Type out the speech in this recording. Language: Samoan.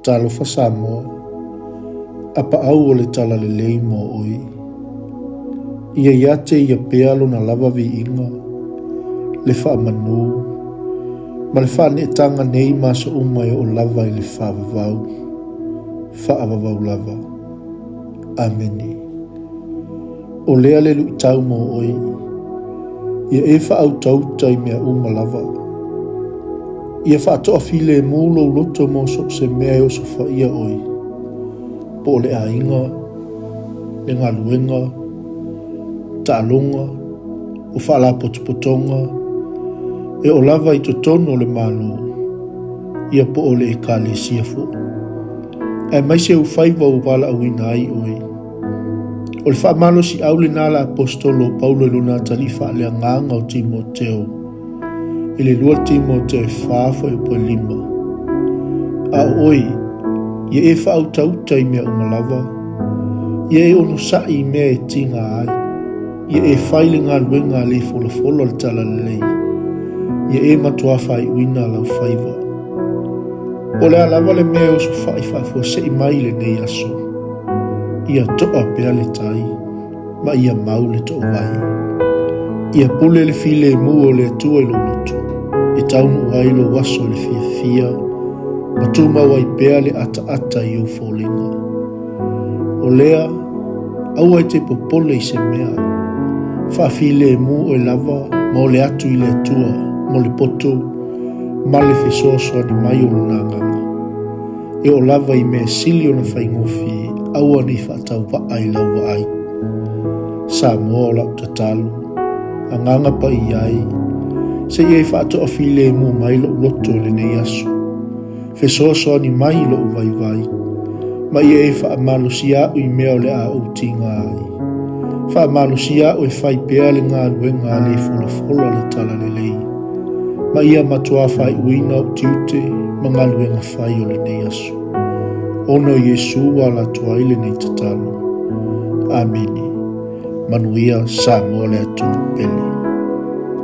Talofa Samoa, apaau o le talalelei mo oe. Ia ia te ia pea lona lava viiga, le faamanu, ma le faaneetaga nei ma aso uma e oo lava i le faavavau, faavavau lava. Amene. O lea le luitau mo oe, ia e faautauta i mea uma lava. Ia faatoafilemu lou loto mo so o se mea e osofaia oe, po o le aiga, le galuega, taaloga, o faalapotopotoga, e oo lava i totonu o le Malo, ia po o le Ekalesia foi. Aemaise ou faiva ua valaauina ai oe. O le faamalosiau lena a le Aposetolo o Paulo i lona atalii faaleagaga o Timoteo, i le 2 Timoteo e 4 fuaiupu e 5. A o oe, ia e faautauta i mea uma lava, ia e onosai i mea e tiga ai, ia e fai le galuega a le folafola o le talalelei, ia e matuā faaiuina lau faiva. Po o le a lava le mea e osofai faafuasei mai i lenei aso, ia toa pea le tai ma ia mau le toovai. Ia pule le filemu o le Atua i lou loto, e taunuu ai lou aso i le fiafia ma tumau ai pea le ataata i ou foliga. O lea, aua e te popole i se mea. Faafilemu oe lava ma ole atu i le Atua mo le poto ma le fesoasoani mai o Lona Agaga. E oo lava i mea sili ona faigofie, aua ne i faatauvaa i lau vaai. Samoa o lau tatalo, Agaga Paia ai, seia e faatoafilemu mai lou loto i lenei aso. Fesoasoani mai i lou vaivai, ma ia e faamalosia a'u i mea o le a ou tiga ai. Faamalosia a'u e fai pea le galuega a le folafola le talalelei, ma ia matuā faaiuina ou tiute ma galuega fai o lenei aso. Ona o Iesu ua ala atu ai lenei tatalo. Amene. Manuia Samoa le atunuu pele.